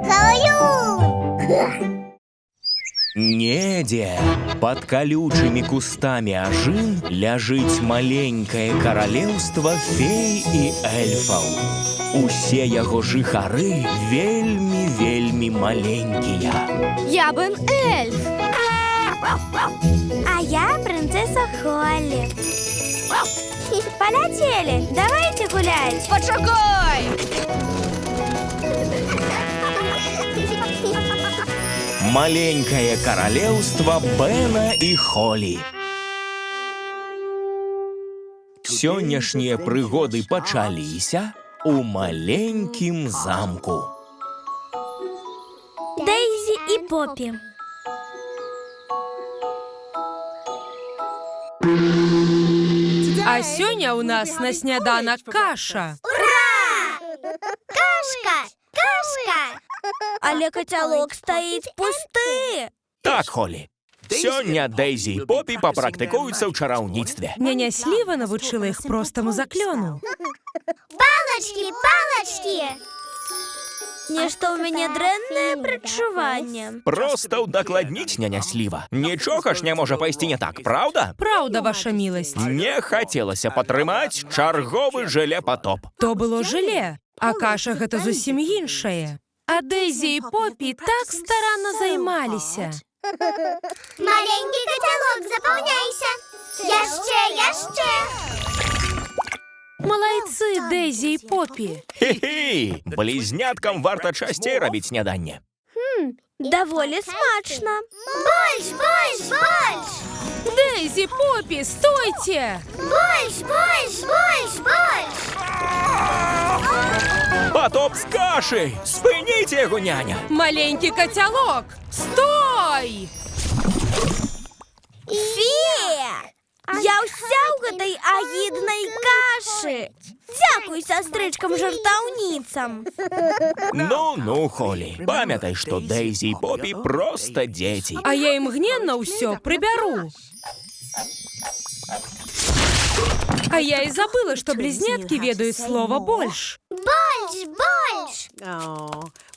Гаюн! Недзе пад калючымі кустамі ажын ляжыць маленькае каралеўства фей і эльфаў. Усе яго жыхары вельмі, вельмі маленькія. Я Бен Эльф. А я принцесса Холли. Полетели, давайте гулять. Пачакай! Маленькае каралеўства Бена і Холі. Сённяшнія прыгоды пачаліся у маленькім замку. Дейзи и Поппи. А сёння ў нас на сняданак каша. Кашка! Кашка! Але котелок стаіць пусты. Так, Холі. Сёння Дейзі і Попі папрактыкуюцца ў чараўніцтве. Няня Сліва навучыла іх простаму заклёну. Палочки, палочки! Нешта ў мяне дрэннае прадчуванне. Проста ўдакладніць, няня Сліва. Нічога ж не можа пайсці не так, праўда? Праўда, ваша міласць. Не хацелася б атрымаць чарговы желе-патоп. То было желе, а каша гэта зусім іншае. А Дейзі і Попі так старанна займаліся. Маленький котелок, запаўняйся! Яшчэ, яшчэ! Малайцы, Дейзі і Попі. Хі-хі! Блізняткам варта часцей рабіць сняданне. Даволі смачна. Больш, больш, больш! Дейзі, Попі, стойце! Больш, больш, больш, больш! Патоп з кашы! Спыніце яго, няня! Маленькі кацялок, стой! Фея! Я ўся ў гэтай агіднай кашы! Дзякуй сястрычкам-жартаўніцам! Ну-ну, Холі, памятай, што Дейзі і Попі проста дзеці. А я імгненна ўсё прыбяру. А я і забыла, што блізняткі ведаюць слова больш. Больш, больш!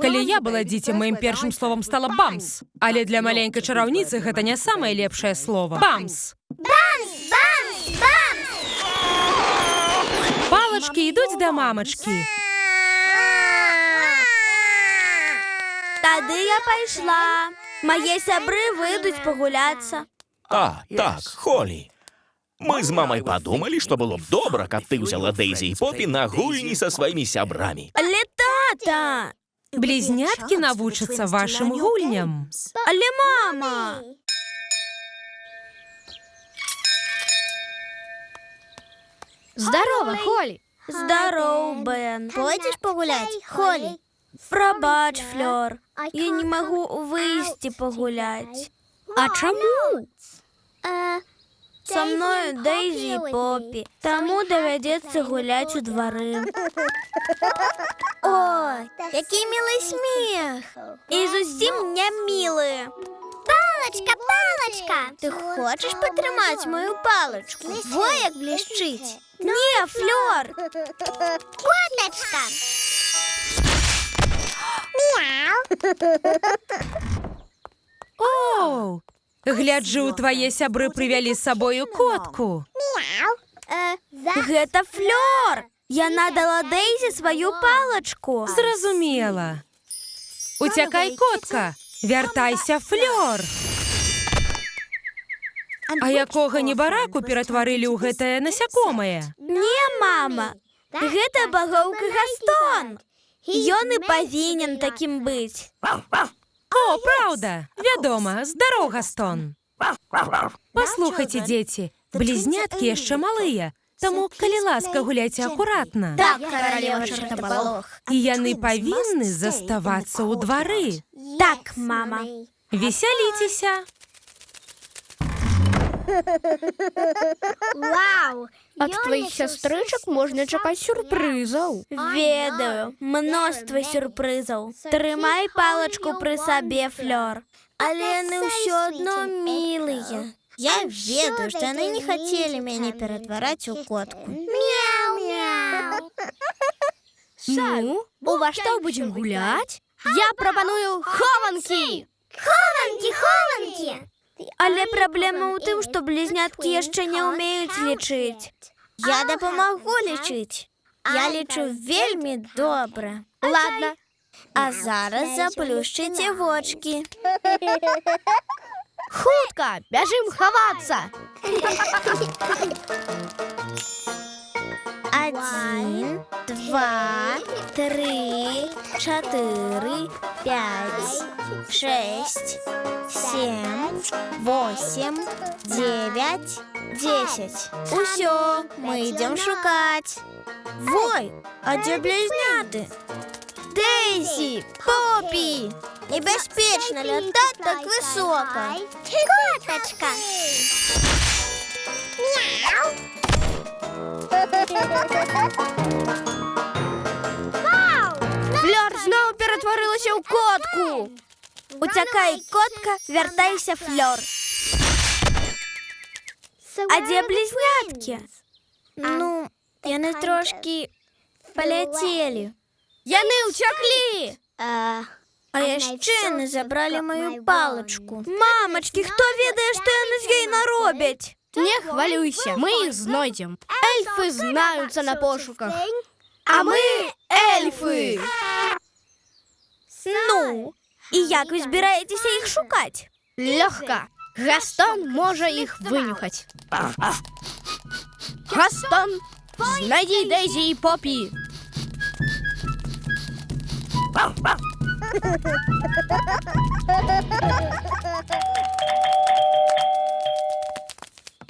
Калі я была дзіцем, маім першым словам стала бамс. Але для маленькай чараўніцы гэта не самае лепшае слово. Бамс! Бамс, бамс, бамс! Палачкі ідуць да мамачкі. Тады я пайшла. Мае сябры выйдуць пагуляцца. А, так, Холі. Мы з мамай падумалі, што было б добра, каб ты ўзяла Дейзі і Попі на гульні са сваімі сябрамі. Але тата! Блізняткі навучацца вашым гульням. Але мама! Здарова, Холі. Здароў, Бен. Пойдзеш пагуляць, Холі? Прабач, Флёр. Я не магу выйсці пагуляць. А чаму? Са мною Дейзі і Попі, таму давядзецца гуляць у двары. Ой, які мілы смех. І зусім не мілы. Палачка, палачка. Ты хочаш патрымаць мою палачку? Во як блішчыць. Не, Флёр! Котачка. Мяу. Оу! Гляджу, твае сябры прывялі з сабою котку. Мяу. Гэта Флёр! Яна дала Дейзі сваю палачку. Зразумела. Уцякай, котка! Вяртайся, Флёр! А якога небараку ператварылі ў гэтае насякомае? Не, мама! Гэта багоўка Гастон. Ён і павінен такім быць. О, праўда! Вядома, здароў, Гастон! Паслухайце, дзеці, блізняткі яшчэ малыя, таму, калі ласка, гуляйце акуратна. Так, каралева чартапалох. І яны павінны заставацца ў двары. Так, мама. Весяліцеся! Вау! Ад тваіх сястрычак можна чакаць сюрпрызаў. Ведаю, мноства сюрпрызаў. Трымай палачку пры сабе, Флёр. Але яны ўсё адно мілыя. Я ведаю, што яны не хацелі мяне ператвараць у котку. Мяу! Мяу! Ну, у ва што будзем гуляць? Я прапаную хованкі! Хованкі, хованкі! Але праблема ў тым, што блізняткі яшчэ не ўмеюць лічыць. Я дапамагу лічыць. Я лічу вельмі добра. Ладно. А зараз заплюшчыце вочкі. Хутка, бяжым хавацца! Адзін, два, тры, чатыры, пяць, шэсць, сем, восем, дзевяць, 10. Усё, мы ідзём шукаць. Вой, а дзе блізняты? Дейзі, Попі! Небяспечна лятаць так высока. Котачка. Мяу. Флёр зноў ператварылася ў котку! Уцякай, котка, вяртайся, Флёр. А дзе блізняткі? Ну, яны трошкі паляцелі. Яны ўцяклі! А яшчэ яны забралі маю палачку. Мамачкі, хто ведае, што яны з ёй наробяць? Не хвалюйся, мы іх знойдзем. Эльфы знаюцца на пошуках. А мы эльфы! Ну, і як вы збіраецеся іх шукаць? Лёгка. Гастон можа іх вынюхаць. Гастон, знайдзі Дейзі і Попі.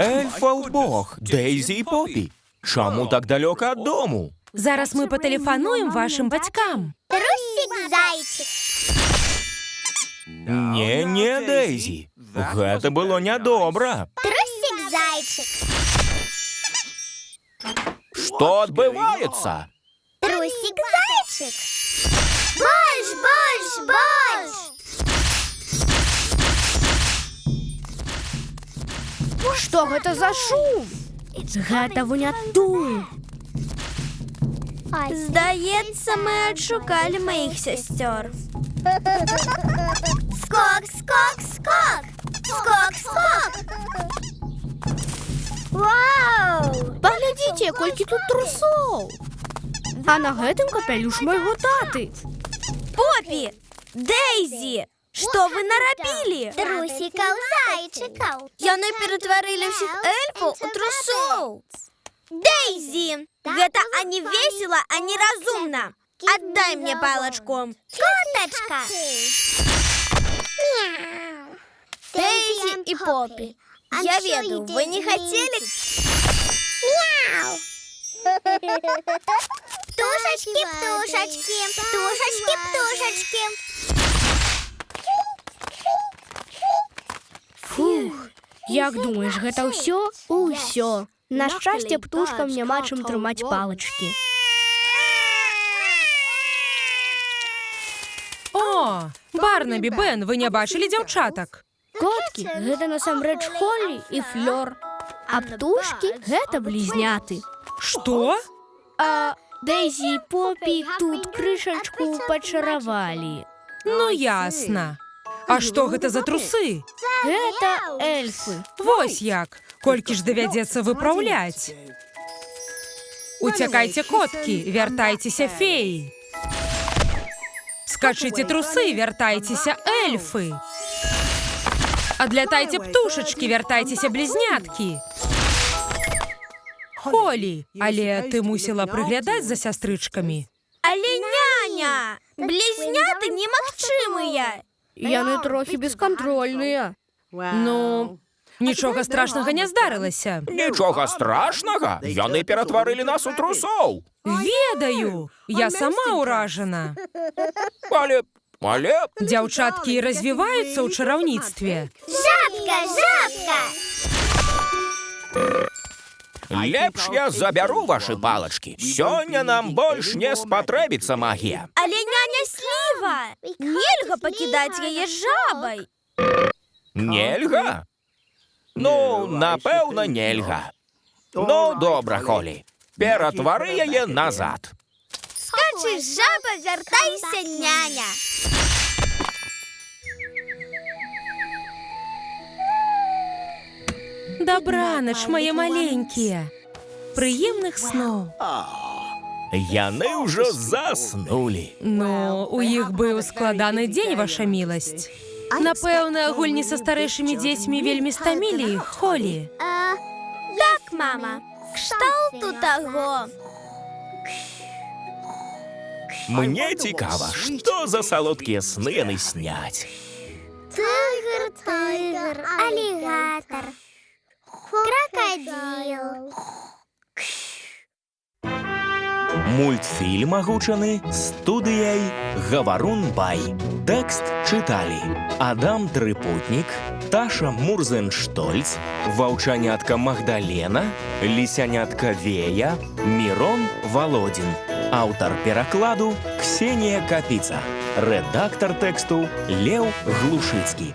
Эльфаў бог, Дейзі і Попі. Чаму так далёка ад дому? Зараз мы патэлефануем вашым бацькам. Трусик-зайчик. Не, не, Дейзі. Гэта было нядобра. Трусик-зайчик. Што адбываецца? Трусик-зайчик. Больш, больш, больш! Што гэта за шум? Гэта вунь адтуль. Здаецца, мы адшукалі маіх сясцёр. Скок, скок, скок! Скок, скок! Вау! Паглядзіце, колькі тут трусоў. А на гэтым капялюш майго таты. Попі! Дейзі! Што вы нарабілі? Трусиков, зайчиков. Яны ператварылі ўсіх эльфаў у трусоў. Дейзі! Гэта ані весела, ані разумна. Аддай мне палачку. Коточка. Мяу. Дейзі і Попі. Я ведаю, вы не хацелі. Мяу. Птушачкі, птушачкі, птушачкі, птушачкі. Фух, як думаеш, гэта ўсё? Усё. На шчасце, птушкам няма чым трымаць палачкі. О, Барнабі, Бен, вы не бачылі дзяўчатак? Коткі гэта насамрэч Холлі і Флёр, а птушкі гэта блізняты. Што? А Дейзі і Попі тут крышачку пачаравалі. Ну ясна. А што гэта за трусы? Гэта эльфы. Вось як. Колькі ж давядзецца выпраўляць. Уцякайце, коткі, вяртайцеся, феі. Скачыце трусы, вяртайцеся, эльфы. Адлятайце, птушачкі, вяртайцеся, блізняткі. Холі, але ты мусіла прыглядаць за сястрычкамі. Але няня, блізняты немагчымыя. Яны трохі бескантрольныя. Ну, нічога страшнага не здарылася. Нічога страшнага. Яны ператварылі нас у трусоў. Ведаю, я сама ўражана. Але Дзяўчаткі развіваюцца ў чараўніцтве. Жабка, жабка. Лепш я забяру вашы палачкі. Сёння нам больш не спатрэбіцца магія. Але няня Сліва, нельга пакідаць яе з жабай. Нельга? Ну, напэўна, нельга. Ну, добра, Холі. Ператвары яе назад. Скачы. сустрэчы, жаба, вяртайся, няня. Дабранач, мае маленькія. Прыемных сноў. Яны ўжо заснулі. Ну, у іх быў складаны дзень, ваша міласць. Напэўна, гульні са старэйшымі дзецьмі вельмі стамілі іх, Холі. Так, мама, кшталту таго. Мне цікава, што за салодкія сны яны сняць. Тигр, тигр, алігатор, крокодил. Мультфільм агучаны студыяй Гаварун Бай. Тэкст чыталі Адам Трыпутнік, Таша Мурзенштольц, Ваўчанятка Магдалена, Лісянятка Вея, Мірон Валодзін. Аўтар перакладу Ксенія Капіца. Рэдактар тэксту Леў Глушыцкі.